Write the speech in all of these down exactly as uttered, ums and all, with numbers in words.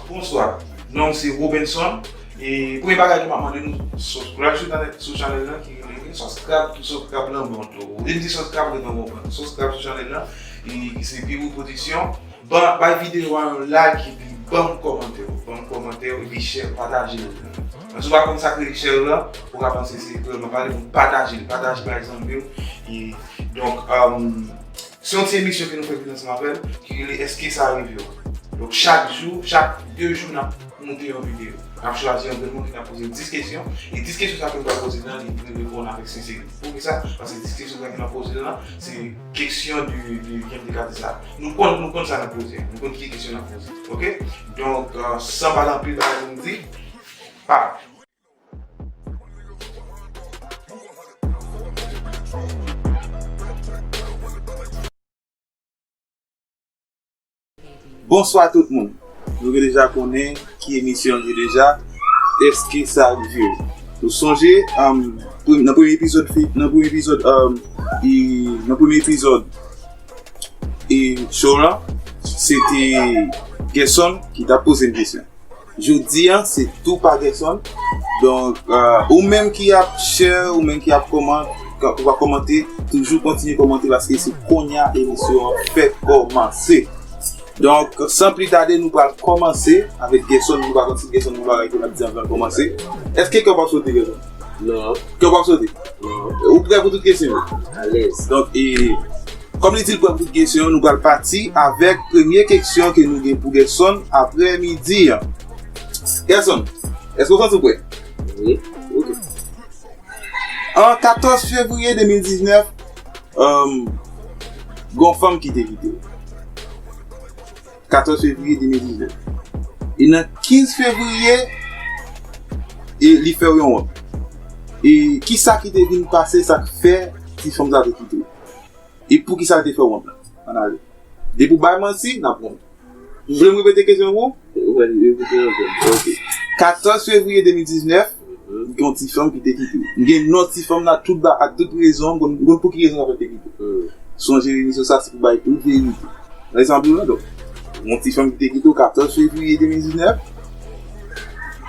Bonswa, non m se Robenson. E premye bagay ke m ap mande nou, subscribe sou chanèl, sou chanèl lan ki rele Subscribe, Subscribe lan bon tou. Ou di m di Subscribe, ou gentan konprann. Subscribe sou chanèl lan, e ki se Pi Wo Pwodiksyon. Ban, bay videyo a yon like, epi ban m kòmantè w. Ban m kòmantè w, epi share, pataje l. Men si w pa konn sa k rele share lan, ou ka panse se kreyòl m ap pale, bon, pataje l, pataje bay zanmi w. E, donk, um, Se yon ti emisyon ke nou fè vin ansanm avè l, ki rele Èske sa rive w? Donk, chak jou, chak de jou, n ap monte yon videyo. N ap chwazi yon grenn moun ki n ap poze dis kesyon. E dis kesyon sa ke nou pral poze l lan, li dwe reponn avèk senserite. Poukisa? Paske dis kesyon sa ke n ap poze l lan, se kesyon de, de, jan m te ka di sa. Nou konn, nou konn sa n ap poze. Nou konn ki kesyon n ap poze. Oke? Donk, euh, san pale anpil bagay pou m di, pa. Bonswa tout moun. Nou gen deja konnen ki emisyon l ye deja. Èske sa rive w? Nou sonje, um, pre-, nan premye epizòd, fi- nan premye epizòd, um, e, nan premye epizòd, e, show lan, se te Gerson ki t ap poze m kesyon. Jodi a, se tou pa Gerson. Donk, euh, ou menm ki ap share, ou menm ki ap kòman-, ki ap kòmante, toujou kontinye kòmante paske se kounye a emisyon an fèk kòmanse. Donk, san pli tade, nou pral kòmanse avèk Gerson. Nou pa konn si Gerson gen bagay ke l ap di anvan l kòmanse. Èske kè w p ap sote, Gerson? Non. Kè w p ap sote? Non. Ou prè pou tout kesyon yo? Alèz. Donk, e, kòm li di l prè pou tout kesyon, nou pral pati avèk premye kesyon ke nou gen pou Gerson aprè midi an. Gerson, èske w santi w prè? Wi. Oke. An katòz fevriye de mil diznèf, um, gon fanm ki te kite w. Katòz fevriye de mil diznèf. E nan kenz fevriye, e li fè w yon wont. E kisa ki te vin pase, sa k fè ti fanm sa te kite w? E poukisa l te fè w wont lan? Ann ale. Depi w bay manti, n ap wont. Ou vle m repete kesyon pou ou? Ou vle m repete ankò? Oke. Katòz fevriye de mil diznèf, gen yon ti fanm ki te kite w. M gen non ti fanm nan tout ba-, ak tout rezon, m konn, m konn pou ki rezon sa fè te kite w. Hmm. Sonje emisyon sa, se pou bay tout verite. Nan egzanp la, donk, yon ti fanm ki te kite w katòz fevriye de mil diznèf,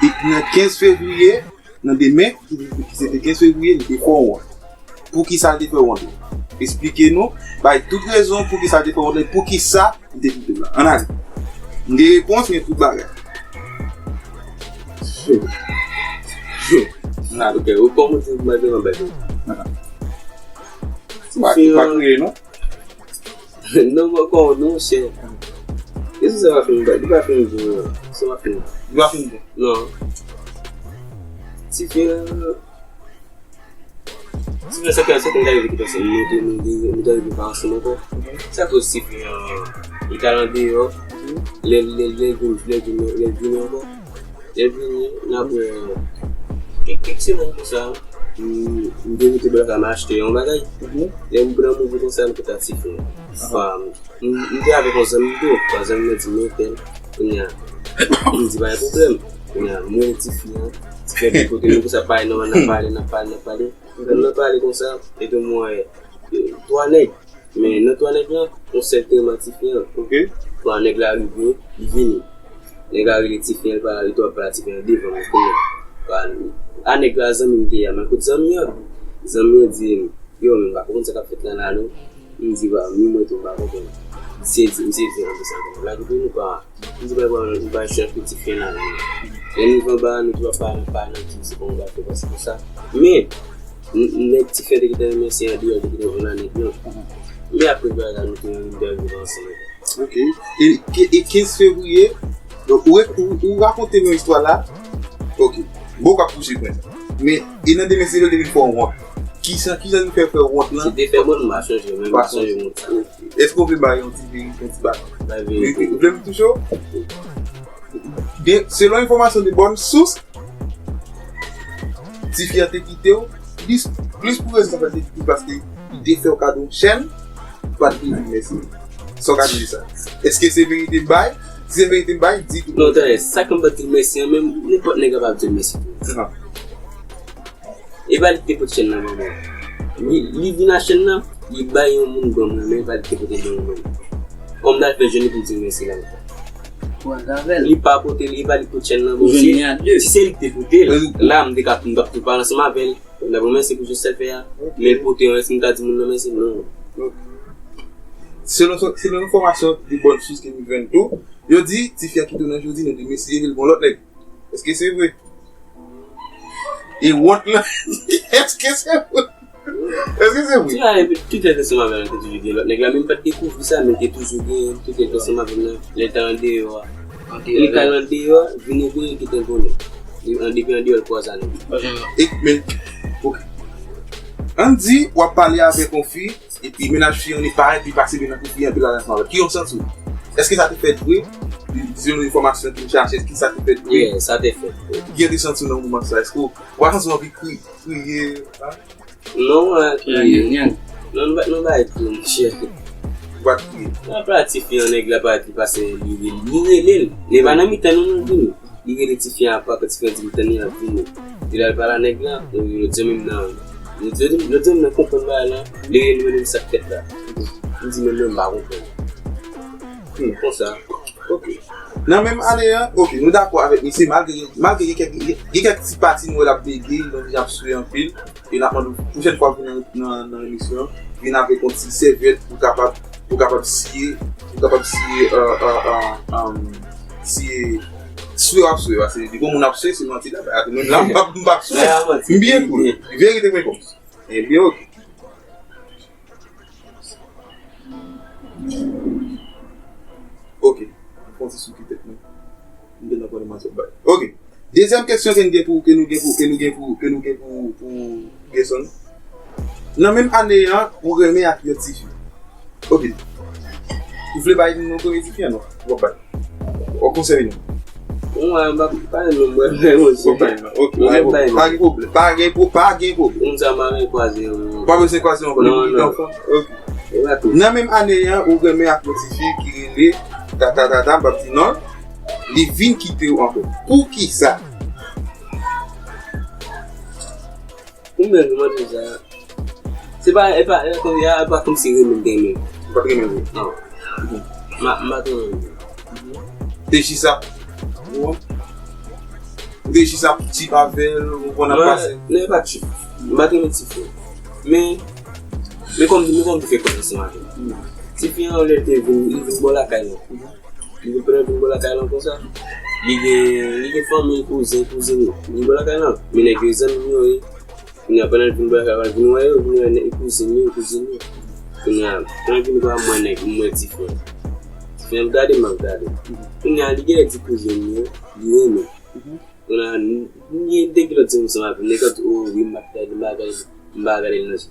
e nan kenz fevriye, nan demen, ki, ki se te kenz fevriye, li te fè w wont. Poukisa l te fè w wont? Eksplike nou, bay tout rezon poukisa l te fè w wont, poukisa li te kite w la. Ann ale. M gen repons, m gen tout bagay. Ann ale. Ok, ou kòmanse pou mwen devan bagay. Anhan. Ou pa, ou pa kriye, non? Non, mwen konn non, chè. E si sa pa fin bon, li pa fin bon, non. Sa pa fin bon. Li pa fin bon. Non. Ti fi an, ti fi an, sa fè, sa fè nou ta rive kite ansanm. Nou te, nou te, nou ta rive pa ansanm ankò. Sa koz ti fi an, li t al andeyò. Lè, lè, lè l vin, lè l vin, lè l vin ankò. Lè l vini, n ap wè, kèk, kèk semèn konsa, m, m te rete bò lakay m achte yon bagay. Mhm. Lè m pran mouvi konsa, m konn ti fi an. Aha. M, m te avèk yon zanmi m tou, yon zanmi mwen di m, men tèl, kounye a, m di pa gen pwoblèm. Kounye a, mwen ti fi an, ti fi an de kote nou konsa pale, nou, n ap pale, n ap pale, n ap pale. Lè n ap pale konsa, epi m wè, e, twa nèg. Men nan twa nèg lan, yon sèl te renmen ti fi an. Ok. Twa nèg la rive, li vini. Nèg la rele ti fi an, li pale, li tou ap pale a ti fi an devan mwen kounye a. A nèg la zanmi m te ye a, men kout zanmi an. Zanmi an di m, yo, men m pa konprann sa k ap fèt la la non. M di, ba, ni mwen tou, m pa konprann. Misye di, misye di anplis ankò. Nèg la di pou nou pa M di, bay, bay, bay, chèf ti fi an la, men. Lè nou rive anba, nou tou ap pale, pale, nou di, se pa yon bagay fè pase konsa. Men, n-, nèg ti fi an te gentan renmen se andeyò, te gentan vin la nèg lan. Men apre bagay la, nou te, nou te rive ansanm. Ok. E, e, e kenz fevriye, donk, ou, ou, ou rakonte nou istwa la. Ok. Bon, w ap touche pwen. Men, e nan demen, se lè l te vin fè w wont. Kisa, kisa ki fè, fè w wont lan? Se te fè wont, m pa sonje, men m pa sonje wont sa. Ok. Èske w vle bay yon ti verite, yon ti bagay? Bay verite. Ou vle m touche w? Gen, selon enfòmasyon de bòn sous, ti fi an te kite w, plis, plis pou rezon sa fè l te kite w, paske li te fè w kado yon chèn, ou pa t vle di mèsi. Sa w ka di de sa? Èske se verite m bay? Si se verite m bay, di tou. Non, tande, sa k fè m pa t di l mèsi an, menm nenpòt nèg ap di l mèsi tou. Ahan. E pa li ki te pote chèn nan ban mwen. Li, li vin ak chèn nan, li bay yon moun ban mwen, men e pa li ki te pote l ban mwen. Kòm m t al fè jèn li pou m di l mèsi la ankò. Ou antre avè l. Li pa pote, li pa li pot chèn nan. Ou jwenn li a de. Si se li ki te pote l, la, m te ka, m t ap tou pale ansanm avè l. Nan moman se pou Joseph fè a. Men l pote yon, si m ta di moun nan mèsi, non. Selon, selon enfòmasyon de bòn sous ke nou jwenn tou, yo di, tifi a ki tounen jodi, nou di, mesye, li gon lòt nèg. Èske se vre? E wont lan, èske se vre? Èske se vre? Ti la, epi tout lè ansanm avè l, te toujou gen lòt nèg la, men m pa t dekouvri sa, men te toujou gen, tout lè ansanm avè l nan, lè l te andeyò a. Li kal andeyò, vini vini, ki te konnen. Li an, depi andeyò, l kwaze a nèg. E, men, ok. Ann di, w ap pale avèk yon fi, epi mennaj fi an li parèt, li pase mennaj fi an, epi l al ansanm avè l. Ki w santi w? Èske sa te fèt vre? Selon enfòmasyon ke m chache, èske sa te fèt vre? Yeah, sa te fèt. Ki jan w te santi w nan moman sa? Èske w, w pa santi w anvi kri, kriye? Non, mwen pa kriye. Non, nou pa, nou pa kriye, monchè. Ou pa t kriye? Nan pati fi an, nèg la parèt, li pase, li, li, li rele l. Li pa nan mitan nou, nou vini. Li rele tifi an apa, kan tifi an di li tann li ap vini. Li al pale a nèg la, lòt di menm nan, lòt di menm nan konprann bagay la, li rele l, li di sa k fèt la. M di menm mwen m pa konprann. Hmm, konsa. Ok. Nan menm ane an, ok, nou dakò avèk misye, malgre, malgre gen kèk, gen kèk ti pati nou wè l ap bege, donk li ap swe anpil. E n ap mande w pwochèn fwa w vin nan, nan, nan emisyon, vin avèk yon ti sèvyèt pou kapab, pou kapab siye, pou kapab siye, euh, euh, euh, euh, siye, swe w ap swe, paske li gon moun ap swe, se manti la, mwen la, m p ap, m p ap swe. M byen koul. Verite mwen konsa. Ebyen, ok. Ok. Fon ti souke tèt mwen. M gentan konnen manti ap bay. Ok. Dezyèm kesyon ke n gen pou, ke nou gen pou, ke nou gen pou, ke nou gen pou, pou Gerson. Nan menm ane an, ou renmen ak yon tifi. Ok. Ou vle bay non premye tifi an non? Ou ap bay. Ou ap konsève non? Mwen, m pa, pa renmen mwen, mwen, mwen, ok, pa gen pwoblèm. Pa gen pwoblèm. Moun sa, m pa renmen kwaze yo. Pa bezwen kwaze ankò, depi li te anfan. Ok. Nan menm ane an, ou renmen ak yon tifi ki rele Tata Tata, m p ap di non l. Li vin kite w ankò. Poukisa? Ou menm, mwen di sa. Se pa, e pa, e pa, e pa kòmsi renmen m te renmen l. Ou pa t renmen l vre? Non. M pa, m pa t renmen l. Te jis ap, ou te jis ap chip avè l, ou konn ap pase? Non, e pa chip. M pa t renmen tifi. Men, men kòm, men kòm m te fè konnen ansanm avè l. Tifi an, lè l te vin, li vin bò lakay la. Li vin, pandan l vin bò lakay lan konsa, li gen, li gen fanmi, kouzen, kouzin li. Li vin bò lakay lan. Men nèg yo zanmi m yo ye. Kounye a, pandan l vin bò lakay lan, vin wè yo, vin wè nèg, kouzin li, kouzin li. Kounye a, pandan l vin bò a mwen nèg, mwen ti frè. Ti frè m gade, m ap gade. Kounye a, li genlè di kouzen li yo, li renmen. Kounye a, m gen de kilòt zanmi ansanm avè m. Nèg yo di, o, wi, m ap gade, m pa gade, m pa gade l nan je.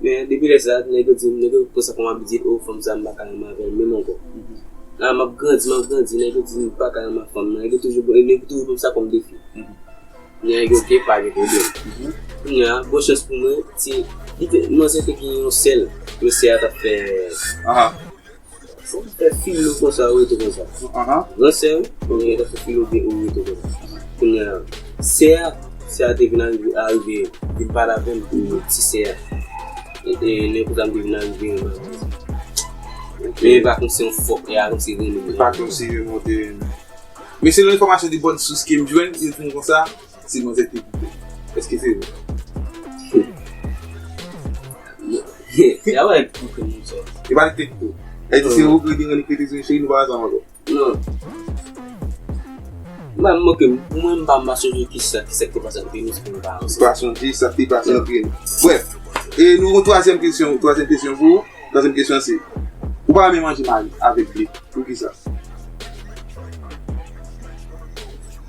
Men, depi lè sa, nèg yo di, nèg yo pran sa kòm abitid, o, fanm sa, m pa ka renmen avè l menm ankò. La, m ap grandi, m ap grandi, nèg yo di, m pa ka renmen fanm nan. Nèg yo toujou, nèg yo toujou ban m sa kòm defi. Nèg yo, oke, pa gen pwoblèm. Kounye a, bon chans pou mwen, ti, li te, manzè te gen yon sè l, men sè a t ap fè Sa fè filo konsa, ou rete konsa. Gran sè, wi. Kounye a, ta fè filo byen, ou rete konsa. Kounye a, sè a, sè a te vin arive, arive, vin pale avè m pou ti sè a. E, e, lè konsa m te vin arive, men e pa kòmsi yon fòk, e a kòmsi renmen. E pa kòmsi renmen, te renmen. Men selon enfòmasyon de bòn sous ke m jwenn, yo di m konsa, se manzè ki te kite. Èske se vre? Ya wè, kite moun sa. E pa li ki te kite w. Sa vle di se ou ki te rann li kite, se cheri nou pa ansanm ankò. Non. Mwen, mwen, ok, pou mwen, m pa, m pa sonje kisa, kisa ki te pase ant nou, pou nou pa ansanm. Ou pa sonje sa ki te pase ant nou. Brèf. E nou, yon twazyèm kesyon, twazyèm kesyon pou ou. Twazyèm kesyon se, ou pa renmen manje mari avèk li. Poukisa?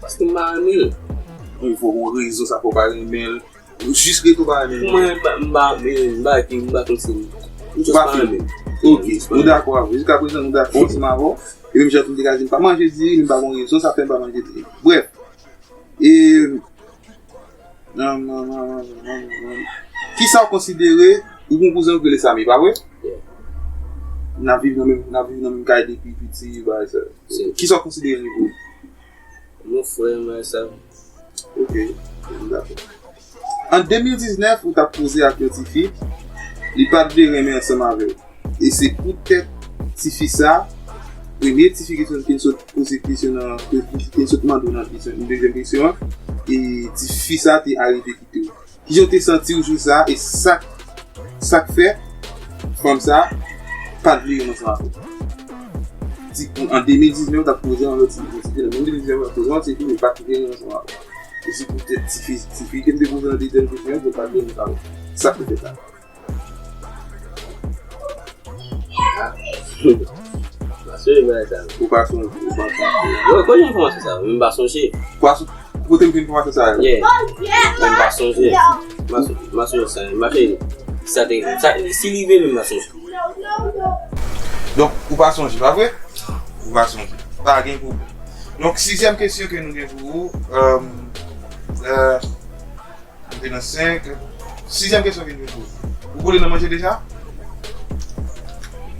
Paske m pa renmen l. Bon, fò gen yon rezon sa fè w pa renmen l. Ou jis rete w pa renmen l. Mwen, m pa, m pa, m pa, m pa kòmsi. M jis pa renmen l. Ok, nou dakò avè w. Jiska prezan, nou dakò ansanm avè w. E menm jan tou m te ka di, m pa manje diri, m pa gen rezon sa fè m pa manje diri. Brèf. E, nan, nan, nan, nan, nan, nan. Kisa w konsidere, ou gen yon kouzen w ki rele Samy, pa vre? Yeah. N ap viv nan menm, n ap viv nan menm kay depi piti, bagay sa. Kisa w konsidere li pou ou? Mon frè, m sa. Ok, m dakò. An de mil diznèf, ou t ap koze ak yon tifi, li pa t vle renmen ansanm avè w. E se poutèt tifi sa, Premye tifi ki sot, ki sot poze kesyon nan, ki sot mande w nan kesyon, dezyèm kesyon an, e tifi sa te arive kite w. Kijan w te santi w jou sa, e sa, sa k fè fanm sa pa t vle yon ansanm avè w? Ti, an de mil diznèf, w t ap poze yon lòt tifi, menm de mil diznèf, w t ap poze yon tifi, men pa t vle yon ansanm avè w. E se poutèt tifi, tifi ke m te poze nan dezyèm kesyon an, ke l pa t vle yon ansanm avè w. Sa k te fè sa? Pa sonje bagay sa. Ou pa sonje, ou pa sonje. Yo, kote enfòmasyon sa? M pa sonje. Ou pa sonje. Kote m gen enfòmasyon sa yo? Yeah. M pa sonje. M pa sonje sa. M pa sonje sa. M pa sonje. Sa te, sa, si li rive menm, m pa sonje. Donk, ou pa sonje, pa vre? Ou pa sonje. Pa gen pwoblèm. Donk, sizyèm kesyon ke nou gen pou ou, euh, euh, nou te nan senk. Sizyèm kesyon ke nou gen pou ou. Ou boule nan manje deja?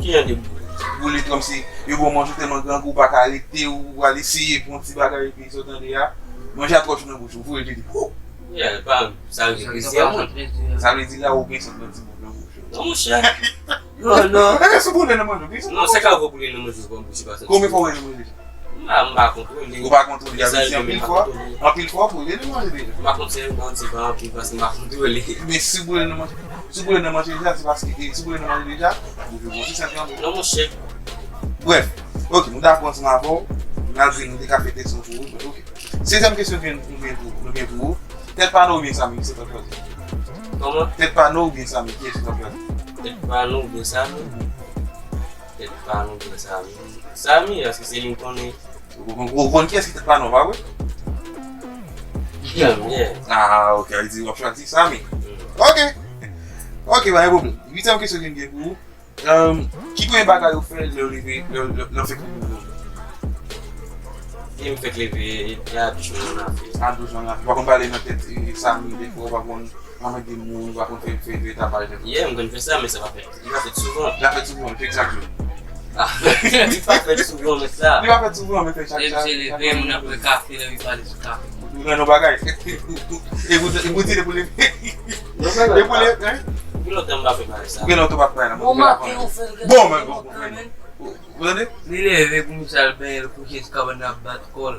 Ki jan de boule? Boule kòmsi yo ba w manje tèlman grangou ou pa ka rete, ou al eseye pran ti bagay epi sa w tande a. Manje a twò cho nan bouch ou, ou foure l piti. Yeah, pa, sa rive plizyè moun. Sa vle di la ou gen sant nan ti bout nan bouch ou. Non, monchè. Non, non. Eske si w boule nan manje, gen sant nan bouch ou? Non, se ka ou boule nan manje, ou pa bouche pa santi. Konbyen fwa ou boule nan manje? M pa, m pa kontwole. Ou pa kontwole, sa vle di anpil fwa, anpil fwa ou boule nan manje deja. M pa konn si, m pa konn si pa anpil, paske m pa kontwole. Men si w boule nan manje, si w boule nan manje deja, se paske, si w boule nan manje deja, ou vle bon, se sa ki anpil. Non, monchè. Brèf, ok, nou dakò ansanm avè w, malgre nou te ka fè tèks lan pou ou, men ok. Sezyèm kesyon ke nou gen pou, nou gen pou ou. Tèt pa nou oubyen Samy, kiyès ki t ap chwazi? Kòman? Tèt pa nou oubyen Samy, kiyès ki t ap chwazi? Tèt pa nou oubyen Samy? Tèt pa nou oubyen Samy? Samy, paske se li m konnen. Ou, ou, ou konn kiyès ki tèt pa nou, pa vre? Yeah, yeah. Ah, ok, li di w ap chwazi Samy. Mm. Ok. Ok, pa gen pwoblèm. Uityèm kesyon ke m gen pou ou. Ehm, ki premye bagay ou fè lè w leve, lè, lè, lè w fèk leve? Lè m fèk leve, e a douch mwen nan afè. A douch mwen nan afè. Ou pa konn pale nan tèt, e, Samy, defwa, ou pa konn anmède moun, ou pa konn fè, fè, fè tapaj, defwa. Yeah, m konn fè sa, men sa pa fèt. Li pa fèt souvan. Li pa fèt souvan, li fè chak jou. Ah, li pa fèt souvan, men sa. Li pa fèt souvan, men fè chak, chak, chak jou. Lè misye leve, moun ap bwè kafe, lè li pale sou kafe. Ou nan yon bagay. E pou, e pou di, e pou leve. Depi w leve, hein? Gen lontan m pa fè bagay sa. Gen lontan w pa fè bagay la. Bon, maten ou fè l gen bon, men, bon, bon, men. Ou tande? Li leve pou misye al benyen, l kouche sou kabann nan ap bat kò l.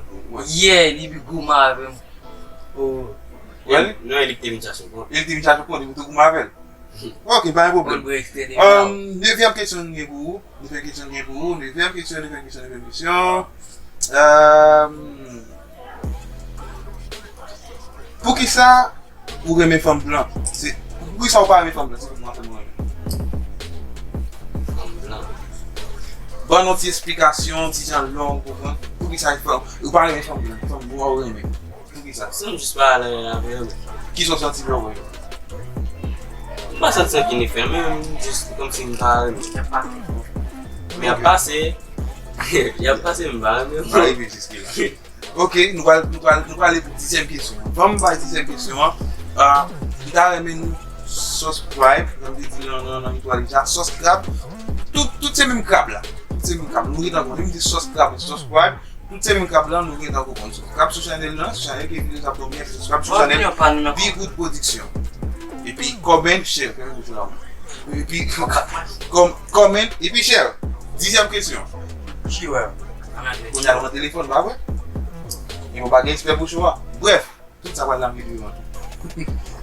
Yè, li pi goumen avè m. Oh. Non, e li ki te vin chache m, bon. E li te vin chache m, bon, li tou goumen avè l. Ok, pa gen pwoblèm. Bon, bon, ekstèdye. Ehm, nevyèm kesyon nou gen pou ou. Nevyèm kesyon nou gen pou ou. Nevyèm kesyon, nevyèm kesyon, nevyèm kesyon. Ehm, poukisa ou renmen fanm blan? Se, poukisa ou pa renmen fanm blan? Se fanm nwa sèlman ou renmen. Fanm blan. Ban nou ti esplikasyon, ti jan long, ou konprann? Poukisa fanm, ou pa renmen fanm blan? Fanm nwa ou renmen. Poukisa? Sa m jis pa alèz avè yo. Kisa w santi lè w wè yo? M pa santi ankenn efè, men m jis kòmsi m pa renmen. Men y ap pase. Y ap pase, m pa renmen yo. Nou rive jiske la. Ok, nou pral, nou pral, nou pral ale pou dizyèm kesyon an. Anvan m bay dizyèm kesyon an, ah, m ta renmen nou subscribe, jan m te di nan, nan, nan entwo a deja, subscribe. Tout, tout se menm krab la. Tout se menm krab. Nou rete ankò. Lè m di subscribe, subscribe. Tout se menm krab la, nou gentan konprann. Krab sou chanèl lan, sou chanèl ke videyo sa pwomyè, se krab sou chanèl Big Wood Production. Epi, comment, share, fèmen bouch ou la. Epi, com-, comment, epi share. Dizyèm kesyon. Ki wè? Kounye a nou nan telefòn, pa vre? E nou pa gen ekspè pou cho a. Brèf, tout sa pral nan videyo an tou.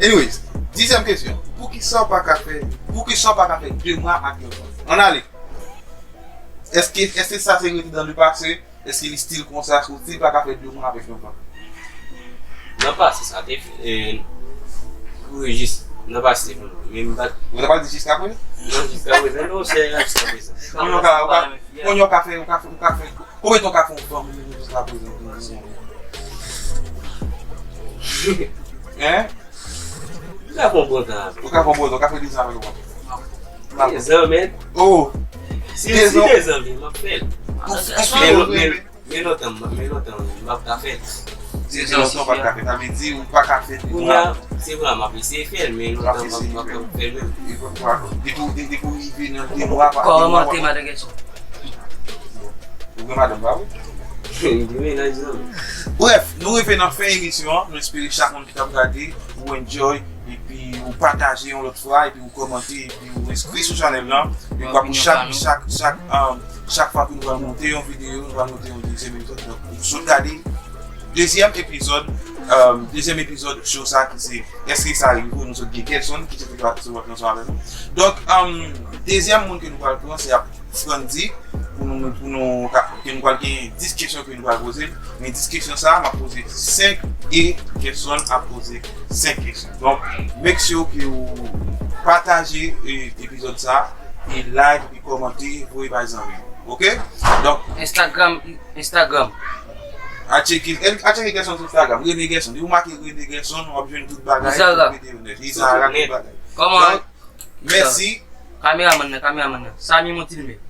Anyways, dizyèm kesyon. Poukisa w pa ka fè, poukisa w pa ka fè de mwa ak yon fanm? Ann ale. Èske, èske sa se rete dans le passé? Èske li still konsa, èske ou still pa ka fè de mwa avèk yon fanm? Nan pase, sa te fè, e, wi, jis, nan pase, men m pa t. Ou ta pral di jiskaprezan? Non, jiskaprezan, non, se jiskaprezan. Kounye a w ka, ou ka, kounye a w ka fè, ou ka fè, ou ka fè, konbyen tan w ka fè yon fanm, jiskaprezan? Hein? Ou ka fè yon bon tan avè l. Ou ka fè yon bon tan, ou ka fè dezan avè l, ou konn. Dezan, men. Oh! Si, si dezan vin, m ap fè l. Ou, ou fè, men, men, men lontan, men lontan, m p ap ka fè l. Se gen lontan w pa t ka fè l. Sa vle di, ou pa ka fè l. Kounye a, se vre, m ap eseye fè l, men lontan, m p ap ka fè l menm. Depi, depi, depi w rive nan de mwa, pa de mwa, kòmante madan Gètson. Ou gen madanm, pa vre? Li di mennaj non. Bref, nou rive nan fen emisyon an. Nou espere chak moun ki t ap gade, ou enjoy, epi ou pataje yon lòt fwa, epi ou kòmante, epi ou enskri sou chanèl lan. Epi w ap pou chak, chak, chak, um, chak fwa ke nou pral monte yon videyo, nou pral monte yon dezyèm epizòd. Donk, ou sot gade dezyèm epizòd, um, dezyèm epizòd show sa ki se Èske sa rive? Nou sot gen Gerson ki se te pati sou wòt ansanm avè nou. Donk, um, dezyèm moun ke nou pral pran se ap Frandy pou nou, pou nou, ke nou pral gen dis kesyon ke nou pral poze l. Men dis kesyon sa, m ap poze senk e Gerson ap poze senk kesyon. Donk, make sure ke ou pataje e, epizòd sa, e like, e kòmante, voye bay zanmi. Oke? Donk, Instagram, Instagram. A tcheke, a tcheke Gerson sou Instagram. Rene Gerson. Depi ou make Rene Gerson, w ap jwenn tout bagay. Izara. Tout videyo nèt. Izara, tout bagay. Kòman? Donk, mèsi. Kameramann nan, kameramann nan. Sami Montilme.